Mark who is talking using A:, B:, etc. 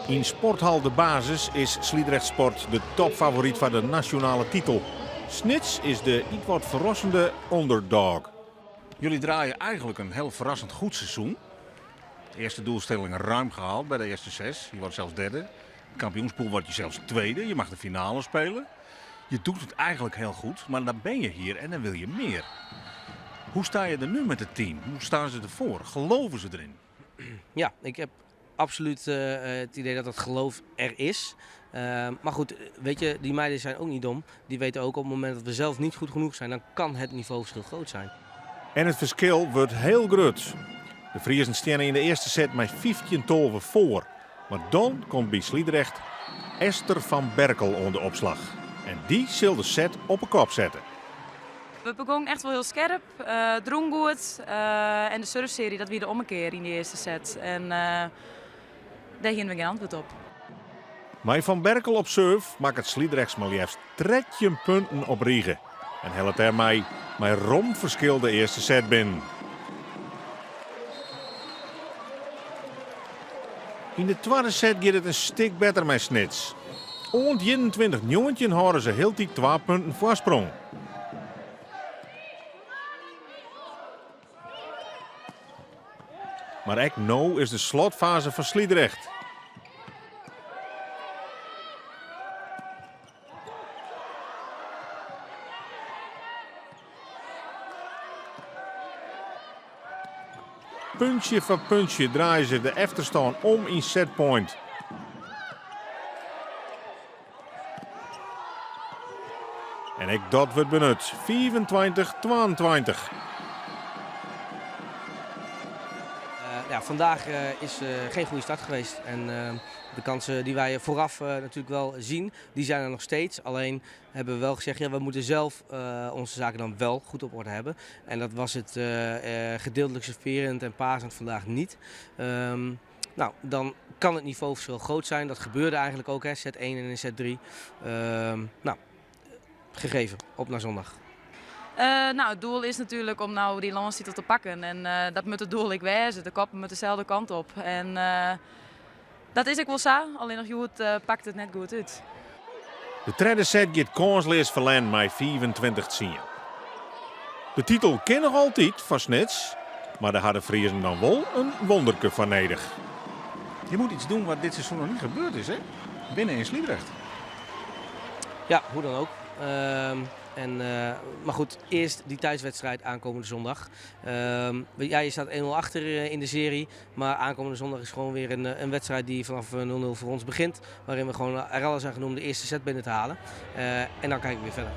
A: Yn sporthal De Basis is Sliedrecht Sport de topfavoryt foar de nasjonale titel. Snits is de ietwat ferrassende underdog. Jullie draaien eigenlijk een heel verrassend goed seizoen. De eerste doelstelling ruim gehaald bij de eerste zes. Je wordt zelfs derde. De kampioenspool word je zelfs tweede. Je mag de finale spelen. Je doet het eigenlijk heel goed, maar dan ben je hier en dan wil je meer. Hoe sta je er nu met het team? Hoe staan ze ervoor? Geloven ze erin?
B: Ja, ik heb absoluut het idee dat dat geloof er is. Maar goed, weet je, die meiden zijn ook niet dom. Die weten ook op het moment dat we zelf niet goed genoeg zijn, dan kan het niveauverschil groot zijn.
A: En it ferskil wurdt hiel grut. De Friezen steane yn de earste set mei 15-12 foar. Mar dan komt by Sliedrecht Esther van Berkel oan de opslach. En dy sil de set op 'e kop sette.
C: We begonnen echt wel heel skerp, it rûn goed. En de servesearje, dat wie de ommekear yn de earste set. En dêr hiene we gjin antwurd op.
A: Mei Van Berkel op serve makket Sliedrecht mar leafst 13 punten op rige. En hellet dêrmei mei rom ferskil de earste set binnen. Yn de twadde set giet it in stik better mei Snits. Oant 21-19 hâlde se hieltyd twa punten foarsprong. Mar ek no is de slotfaze foar Sliedrecht. Puntsje foar puntsje draaie se de efterstân om yn setpoint. En ek dat wurdt benut, 25-22.
B: Ja, vandaag is geen goede start geweest. En de kansen die wij vooraf natuurlijk wel zien, die zijn er nog steeds. Alleen hebben we wel gezegd, ja, we moeten zelf onze zaken dan wel goed op orde hebben. En dat was het gedeeltelijk serverend en passend vandaag niet. Nou, dan kan het niveauverschil groot zijn. Dat gebeurde eigenlijk ook, hè, set 1 en in set 3. Nou, gegeven, op naar zondag.
C: Nou, het doel is natuurlijk om nou die landstitel te pakken. En dat moet het doel ik wezen. De koppen moeten dezelfde kant op. En dat is ek wol sa, allinnich hjoed pakt it net goed út.
A: De tredde set giet kânsleas ferlern mei 25-10. De titel kin noch altyd foar Snits, mar dêr ha de Friezen dan wol in wonderke foar nedich. Je moet iets doen wat dit seizoen nog niet gebeurd is, hè? Winnen in Sliedrecht.
B: Ja, hoe dan ook. Maar goed, eerst die thuiswedstrijd aankomende zondag. Ja, je staat 1-0 achter in de serie. Maar aankomende zondag is gewoon weer een wedstrijd die vanaf 0-0 voor ons begint. Waarin we gewoon er alles aan gaan doen om de eerste set binnen te halen. En dan kijken we weer verder.